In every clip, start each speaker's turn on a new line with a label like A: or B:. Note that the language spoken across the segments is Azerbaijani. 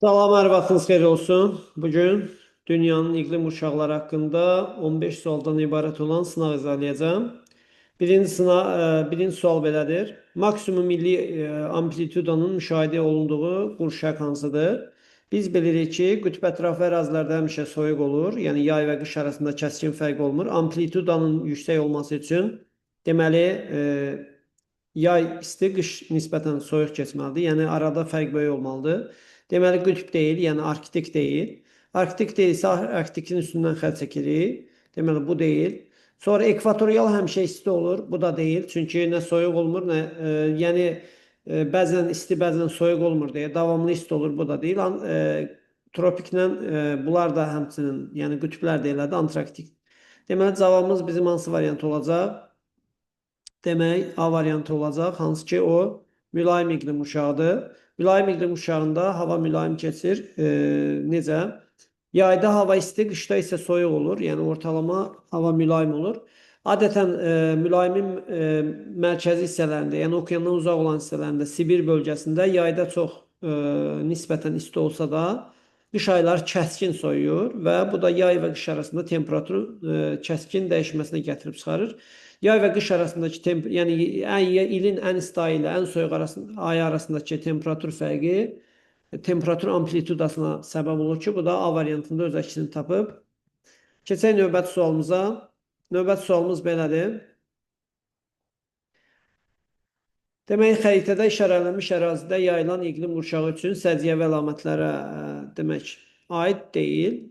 A: Salam, hər vaxtınız xeyir olsun. Bugün dünyanın iqlim qurşaqları haqqında 15 sualdan ibarət olan sınaq izah. Birinci sual belədir. Maksimum milli amplitudanın müşahidə olunduğu qurşaq hansıdır? Biz bilirik ki, qütb ətrafı ərazilərdə həmişə soyuq olur. Yəni yay və qış arasında kəskin fərq olmur. Amplitudanın yüksək olması üçün deməli yay isti, qış nisbətən soyuq keçməlidir. Yəni arada fərq böyük olmalıdır. Deməli qütb deyil, yəni Arktik deyil. Arktik deyilsə Arktikin üstündən xətt çəkirik. Deməli bu deyil. Sonra ekvatorial həmişə isti olur. Bu da deyil. Çünki nə soyuq olmur, nə yəni bəzən isti, bəzən soyuq olmur deyə davamlı isti olur. Bu da deyil. Tropiklə bunlar da həmçinin, yəni qütblər də elədir, Antarktik. Deməli cavabımız bizim hansı variant olacaq? Demək A variantı olacaq. Hansı ki o mülayim iqlim qurşağıdır. Mülayim iqlim qurşağında hava mülayim keçir. Necə? Yayda hava isti, qışda isə soyuq olur. Yəni ortalama hava mülayim olur. Adətən mülayimin mərkəzi hissələrində, yəni okeandan uzaq olan hissələrində, Sibir bölgəsində yayda çox nisbətən isti olsa da, qış ayları kəskin soyuyur və bu da yay və qış arasında temperaturun kəskin dəyişməsinə gətirib çıxarır. Yay və qış arasındakı yəni ilin ən isti ayı ilə ən soyuq ayı arasındakı temperatur fərqi temperatur amplitudasına səbəb olur ki, bu da A variantında öz əksini tapıb. Keçək növbəti sualımıza. Növbəti sualımız belədir. Demək, xəritədə işarələnmiş ərazidə yayılan iqlim qurşağı üçün səciyyəvi əlamətlərə demək aid deyil.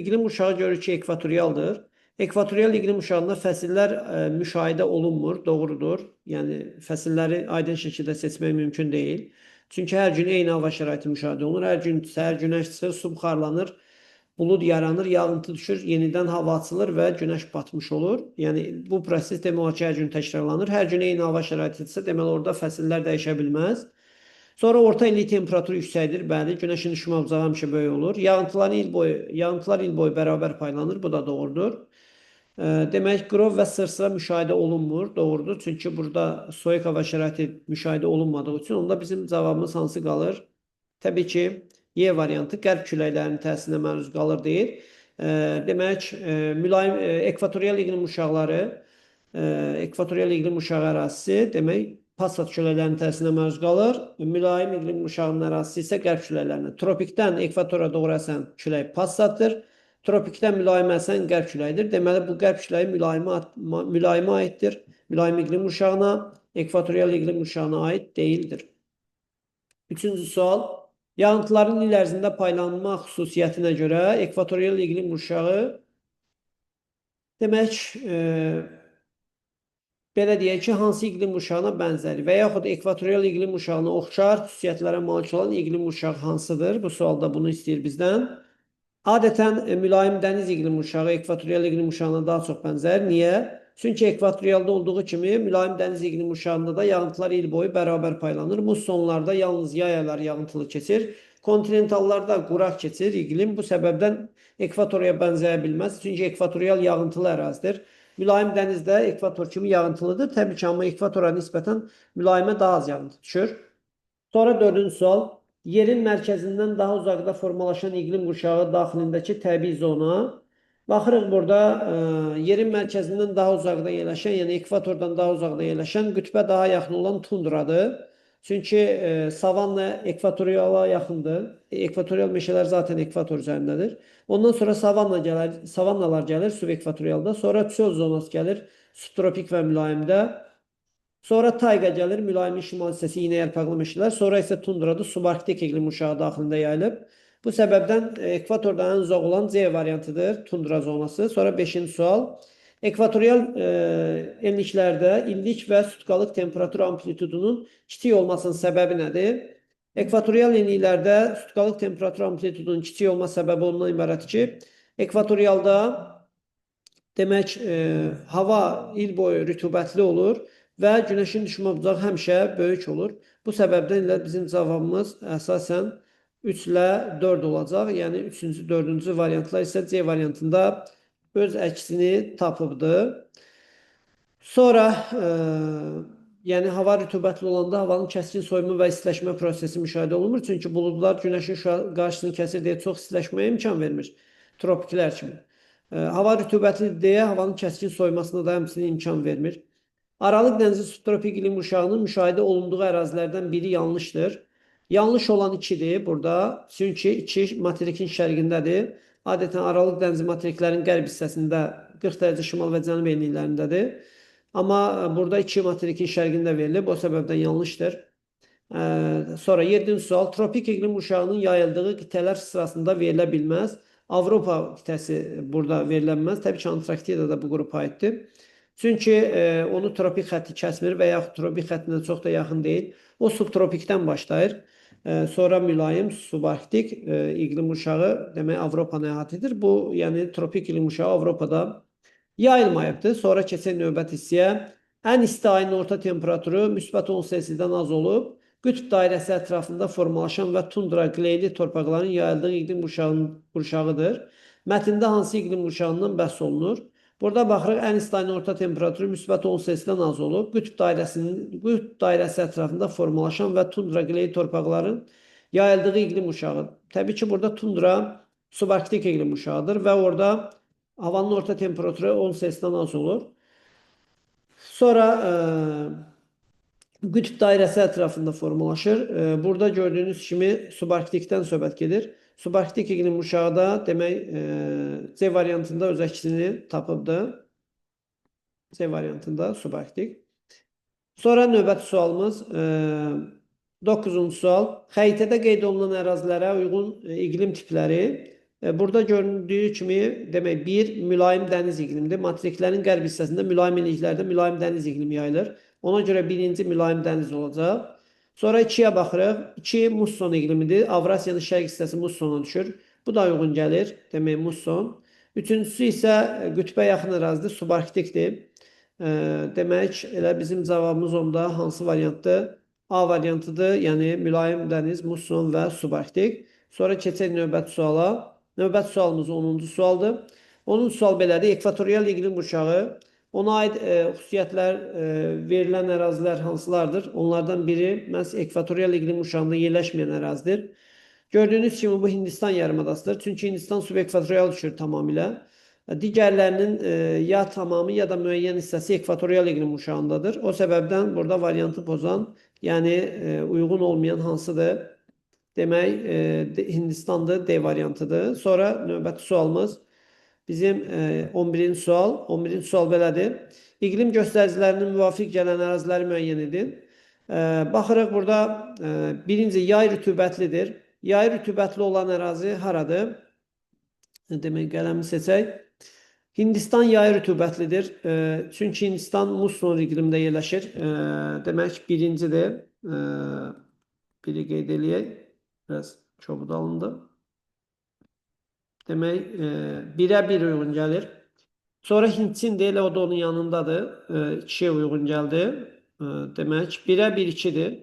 A: İqlim qurşağı görür ki, ekvatorialdır. Ekvatorial iqlim qurşağında fəsillər müşahidə olunmur, doğrudur. Yəni fəsilləri aydın şəkildə seçmək mümkün deyil. Çünki hər gün eyni hava şəraiti müşahidə olunur. Hər gün səhər günəş çıxır, su buxarlanır, bulud yaranır, yağıntı düşür, yenidən hava açılır və günəş batmış olur. Yəni bu proses demək olar ki, hər gün təkrarlanır. Hər gün eyni hava şəraitidirsə, deməli orada fəsillər dəyişə bilməz. Sonra orta illik temperatur yüksəkdir. Bəli, günəşin düşmə bucağı həmişə böyük olur. Yağıntılar il boyu bərabər paylanır. Bu da doğrudur. Demək, qrov və sırsıra müşahidə olunmur. Doğrudur. Çünki burada soyuq hava şəraiti müşahidə olunmadığı üçün onda bizim cavabımız hansı qalır? Təbii ki, Y variantı qərb küləklərinin təsirinə məruz qalır deyir. Demək, mülayim ekvatorial iqlim qurşaqları, ekvatorial iqlim qurşağı ərazisi, demək, Passat küləklərinin təsirinə məruz qalır. Mülayim iqlim qurşağının ərazisi isə qərb küləklərinə. Tropikdən ekvatora doğru əsən külək Passatdır. Tropikdən mülayim əsən qərb küləyidir. Deməli, bu qərb küləyi mülayimə aiddir. Mülayim iqlim qurşağına, ekvatorial iqlim qurşağına aid deyildir. Üçüncü sual. Yağıntıların il ərzində paylanma xüsusiyyətinə görə ekvatorial iqlim qurşağı demək, belə deyək ki, hansı iqlim qurşağına bənzər və yaxud ekvatorial iqlim qurşağına oxşar xüsusiyyətlərə malik olan iqlim qurşağı hansıdır? Bu sualda bunu istəyir bizdən. Adətən mülayim dəniz iqlim qurşağı ekvatorial iqlim qurşağına daha çox bənzər. Niyə? Çünki ekvatorialda olduğu kimi mülayim dəniz iqlim qurşağında da yağıntılar il boyu bərabər paylanır. Mussonlarda yalnız yay ayları yağıntılı keçir. Kontinentallarda quraq keçir iqlim. Bu səbəbdən ekvatorya bənzəyə bilməz. Çünki ekvatorial yağıntılı ərazidir. Mülayim dənizdə ekvator kimi yağıntılıdır. Təbii ki, amma ekvatora nisbətən mülayimə daha az yağıntı düşür. Sonra dördüncü sual. Yerin mərkəzindən daha uzaqda formalaşan iqlim qurşağı daxilindəki təbii zona. Baxırıq burada yerin mərkəzindən daha uzaqda yerləşən, yəni ekvatordan daha uzaqda yerləşən, qütbə daha yaxın olan tundradır. Çünki savanna ekvatoriala yaxındır. Ekvatorial meşələr zaten ekvator üzərindədir. Ondan sonra savanna gəlir, savannalar gəlir subekvatorialda. Sonra çöl zonası gəlir subtropik və mülayimdə. Sonra tayqa gəlir, mülayimin şimal hissəsi iynə yarpaqlı meşələr. Sonra isə tundradır, subarktik iqlim qurşağı daxilində yayılıb. Bu səbəbdən ekvatordan ən uzaq olan C variantıdır, tundra zonası. Sonra 5-ci sual. Ekvatorial enliklərdə illik və sutkalıq temperatur amplitudunun kiçik olmasının səbəbi nədir? Ekvatorial enliklərdə sutkalıq temperatur amplitudunun kiçik olma səbəbi ondan ibarətdir ki, ekvatorialda demək hava il boyu rütubətli olur və günəşin düşmə bucağı həmişə böyük olur. Bu səbəbdən elə bizim cavabımız əsasən 3 ilə 4 olacaq. Yəni 3-cü, 4-cü variantlar isə C variantında öz əksini tapıbdır. Sonra Yəni hava rütubətli olanda havanın kəskin soyumu və istiləşmə prosesi müşahidə olunmur. Çünki buludlar günəşin qarşısını kəsir deyə çox istiləşməyə imkan vermir. Tropiklər kimi. Hava rütubətlidir deyə havanın kəskin soyumasına da həmçinin imkan vermir. Aralıq dənizi subtropik iqlim qurşağının müşahidə olunduğu ərazilərdən biri yanlışdır. Yanlış olan 2-dir burada. Çünki 2 materikin şərqindədir. Adətən Aralıq dənizi materiklərin qərb hissəsində 40 dərəcə şimal və cənub enliklərindədir. Amma burada 2 materikin şərqində verilib. O səbəbdən yanlışdır. Sonra 7-ci sual. Tropik iqlim qurşağının yayıldığı qitələr sırasında verilə bilməz. Avropa qitəsi burada verilə bilməz. Təbii ki, Antarktida da bu qrupa aiddir. Çünki onu tropik xətti kəsmir və yaxud tropik xəttinə çox da yaxın deyil. O subtropikdən başlayır. Sonra mülayim subarktik iqlim qurşağı demək Avropanı əhatə edir. Bu, yəni tropik iqlim qurşağı Avropada yayılmayıbdır. Sonra keçək növbəti hissəyə. Ən isti ayın orta temperaturu müsbət 10 Selsidən az olub. Qütb dairəsi ətrafında formalaşan və tundra qleyli torpaqların yayıldığı iqlim qurşağıdır. Mətndə hansı iqlim qurşağından bəhs olunur? Burada baxırıq, ən isti ayın orta temperaturu müsbət 10 Selsidən az olub. Qütb dairəsi ətrafında formalaşan və tundra qleyli torpaqların yayıldığı iqlim qurşağı. Təbii ki, burada tundra subarktik iqlim qurşağıdır və orada havanın orta temperaturu 10 Selsidən az olur. Sonra qütb dairəsi ətrafında formalaşır. Burada gördüyünüz kimi subarktikdən söhbət gedir. Subarktik iqlim qurşağı da demək C variantında öz əksini tapıbdır. C variantında subarktik. Sonra növbəti sualımız 9-cu sual. Xəritədə qeyd olunan ərazilərə uyğun iqlim tipləri. Burada göründüyü kimi demək bir mülayim dəniz iqlimidir. Materiklərin qərb hissəsində mülayim enliklərdə mülayim dəniz iqlimi yayılır. Ona görə birinci mülayim dəniz olacaq. Sonra 2-yə baxırıq. 2 musson iqlimidir. Avrasiyanın şərq hissəsi mussona düşür. Bu da uyğun gəlir. Demək musson. Üçüncüsü isə qütbə yaxın ərazidir. Subarktikdir. Demək elə bizim cavabımız onda hansı variantdır? A variantıdır. Yəni mülayim dəniz, musson və subarktik. Sonra keçək növbəti suala. Növbəti sualımız 10-cu sualdır. 10-cu sual belədir. Ekvatorial iqlim qurşağı. Ona aid xüsusiyyətlər verilən ərazilər hansılardır? Onlardan biri məhz ekvatorial iqlim qurşağında yerləşməyən ərazidir. Gördüyünüz kimi bu Hindistan yarımadasıdır. Çünki Hindistan subekvatorial düşür tamamilə. Digərlərinin ya tamamı ya da müəyyən hissəsi ekvatorial iqlim qurşağındadır. O səbəbdən burada variantı pozan, yəni uyğun olmayan hansıdır? Demək Hindistandır, D variantıdır. Sonra növbəti sualımız bizim 11-ci sual. 11-ci sual belədir. İqlim göstəricilərinin müvafiq gələn əraziləri müəyyən edin. Baxırıq burada birinci yay rütubətlidir. Yay rütubətli olan ərazi haradır? Demək qələmi seçək. Hindistan yay rütubətlidir. Çünki Hindistan musson iqlimdə yerləşir. Demək birincidir. Biri qeyd eləyək. Biraz çobud alındı. Demək 1-ə 1 uyğun gəlir. Sonra Hindçindir, elə o da onun yanındadır. 2-yə uyğun gəldi. Demək 1-ə 1 2-dir.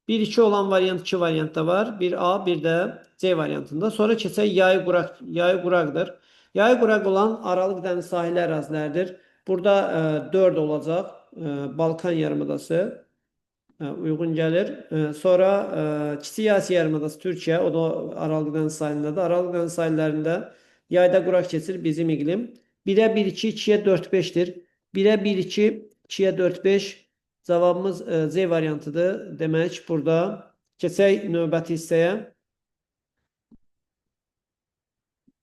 A: 1-2 olan variant 2 variantda var. Bir A, bir də C variantında. Sonra keçək yayı quraq, yayı quraqdır. Yayı quraq olan Aralıq dəniz sahili ərazilərdir. Burada 4 olacaq. Balkan yarımadası uyğun gəlir. Sonra Kiçik Asiya yarımadası Türkiyə, o da Aralıq dəniz sahilindədir. Aralıq dəniz sahillərində yayda quraq keçir bizim iqlim. 1-ə 1-2, 2-yə 4-5-dir. 1-ə 1-2, 2-yə 4-5 cavabımız C variantıdır. Demək burada keçək növbəti hissəyə.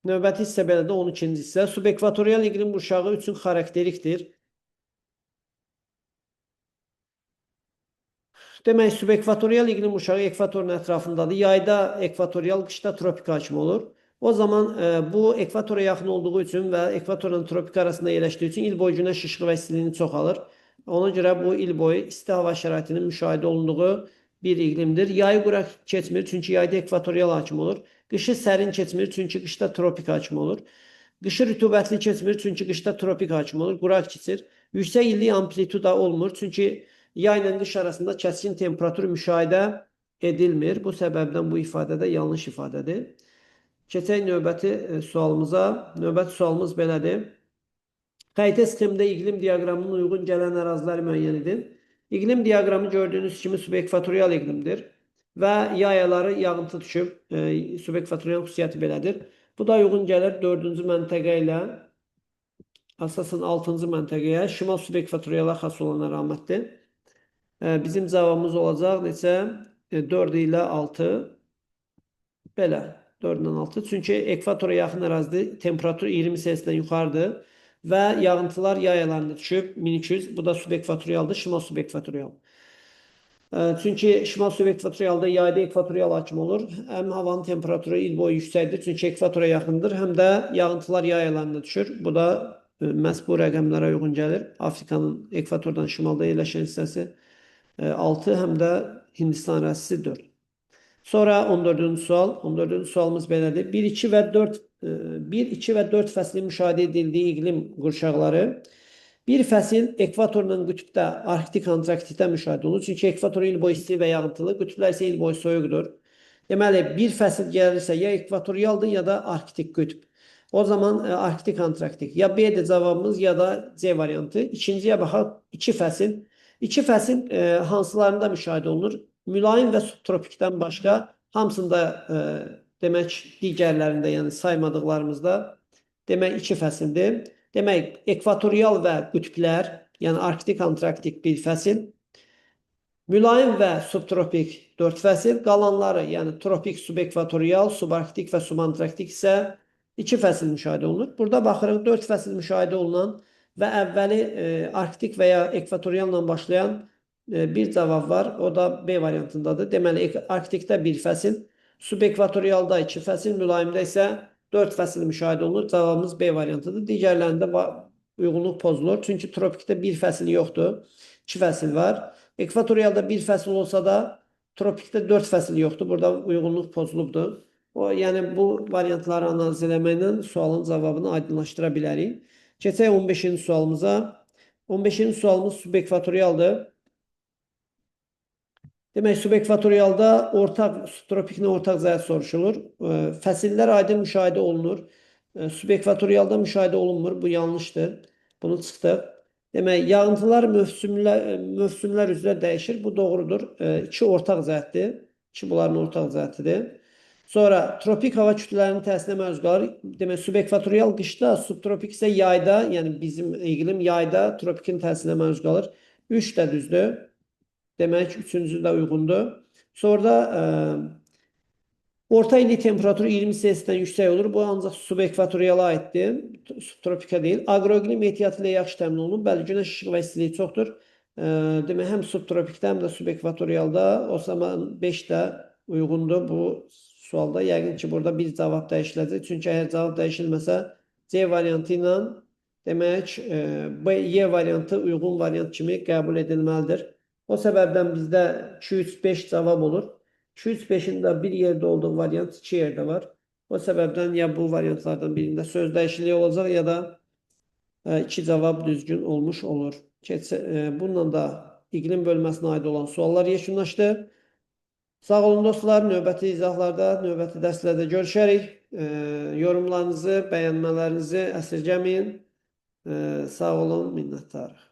A: Növbəti hissə belədir, 12-ci hissə. Subekvatorial iqlim qurşağı üçün xarakterikdir. Demək, subekvatorial iqlim qurşağı ekvatorun ətrafındadır. Yayda ekvatorial, qışda tropik hakim olur. O zaman bu ekvatora yaxın olduğu üçün və ekvatorla tropik arasında yerləşdiyi üçün il boyu günəş işığı və istiliyini çox alır. Ona görə bu il boyu isti hava şəraitinin müşahidə olunduğu bir iqlimdir. Yayı quraq keçmir, çünki yayda ekvatorial hakim olur. Qışı sərin keçmir, çünki qışda tropik hakim olur. Qışı rütubətli keçmir, çünki qışda tropik hakim olur, quraq keçir. Yüksək illik amplituda olmur, çünki yayla qış arasında kəskin temperatur müşahidə edilmir. Bu səbəbdən bu ifadə də yanlış ifadədir. Keçək növbəti sualımıza. Növbəti sualımız belədir. Xəritə sistemində iqlim diaqramının uyğun gələn əraziləri müəyyən edin. İqlim diaqramı gördüyünüz kimi subekvatorial iqlimdir və yay ayları yağıntı düşüb. Subekvatorial xüsusiyyəti belədir. Bu da uyğun gəlir 4-cü məntəqə ilə əsasən 6-cı məntəqəyə, şimal subekvatoriala xas olan əlamətdir. Bizim cavabımız olacaq neçə? 4 ilə 6. Belə, 4 ilə 6. Çünki ekvatora yaxın ərazidə temperatur 20 Selsidən yuxarıdır və yağıntılar yay aylarında düşüb 1200. Bu da subekvatorialdır, şimal subekvatorial. Çünki şimal subekvatorialda yayda ekvatorial hakim olur. Həm havanın temperaturu il boyu yüksəkdir, çünki ekvatora yaxındır, həm də yağıntılar yay aylarında düşür. Bu da məhz bu rəqəmlərə uyğun gəlir. Afrikanın ekvatordan şimalda yerləşən hissəsi 6, həm də Hindistan ərazisi 4. Sonra 14-cü sual. 14-cü sualımız belədir. 1, 2 və 4 1, 2 və 4 fəslin müşahidə edildiyi iqlim qurşaqları. Bir fəsil ekvatorla qütbdə, Arktik, Antarktikdə müşahidə olunur. Çünki ekvator il boyu isti və yağıntılı, qütblər isə il boyu soyuqdur. Deməli, bir fəsil gəlirsə ya ekvatorialdır, ya da Arktik qütb. O zaman Arktik, Antarktik. Ya B-dir cavabımız, ya da C variantı. İkinciyə baxaq, iki fəsil. İki fəsil hansılarında müşahidə olunur? Mülayim və subtropikdən başqa hamısında demək digərlərində, yəni saymadıqlarımızda demək iki fəsildir. Demək ekvatorial və qütblər, yəni Arktik, Antarktik bir fəsil. Mülayim və subtropik 4 fəsil. Qalanları, yəni tropik, subekvatorial, subarktik və subantarktik isə 2 fəsil müşahidə olunur. Burada baxırıq 4 fəsil müşahidə olunan və əvvəli Arktik və ya ekvatorialla başlayan bir cavab var. O da B variantındadır. Deməli, Arktikdə bir fəsil, subekvatorialda 2 fəsil, mülayimdə isə 4 fəsil müşahidə olunur. Cavabımız B variantıdır. Digərlərində uyğunluq pozulur. Çünki tropikdə bir fəsil yoxdur. 2 fəsil var. Ekvatorialda bir fəsil olsa da tropikdə 4 fəsil yoxdur. Burada uyğunluq pozulubdur. Yəni bu variantları analiz eləməklə sualın cavabını aydınlaşdıra bilərik. Keçək 15-ci sualımıza. 15-ci sualımız subekvatorialdır. Demək, subekvatorialda ortaq, subtropiklə ortaq cəhət soruşulur. Fəsillər aydın müşahidə olunur. Subekvatorialda müşahidə olunmur. Bu yanlışdır. Bunu çıxdıq. Demək, yağıntılar mövsümlər üzrə dəyişir. Bu doğrudur. İki ortaq cəhətdir. İki bunların ortaq cəhətidir. Sonra tropik hava kütlələrinin təsirinə məruz qalır. Demək, subekvatorial qışda, subtropik isə yayda, yəni bizim iqlim yayda tropikin təsirinə məruz qalır. 3 də düzdür. Demək, üçüncü də uyğundur. Sonra da orta illik temperaturu 20 Selsidən yüksək olur. Bu ancaq subekvatoriala aiddir, subtropika deyil. Agroiqlim ehtiyatı ilə yaxşı təmin olunur. Bəli, günəş işığı və istiliyi çoxdur. Demək, həm subtropikdə, həm də subekvatorialda o zaman 5 də uyğundur bu sualda. Yəqin ki, burada bir cavab dəyişiləcək. Çünki əgər cavab dəyişilməsə, C variantı ilə demək, B, Y variantı uyğun variant kimi qəbul edilməlidir. O səbəbdən bizdə 2, 3, 5 cavab olur. 2, 3, 5-in də bir yerdə olduğu variant 2 yerdə var. O səbəbdən ya bu variantlardan birində söz dəyişikliyi olacaq, ya da 2 cavab düzgün olmuş olur. Bununla da iqlim bölməsinə aid olan suallar yekunlaşdı. Sağ olun dostlar. Növbəti izahlarda, növbəti dərslərdə görüşərik. Yorumlarınızı, bəyənmələrinizi əsirgəməyin. Sağ olun, minnətdarıq.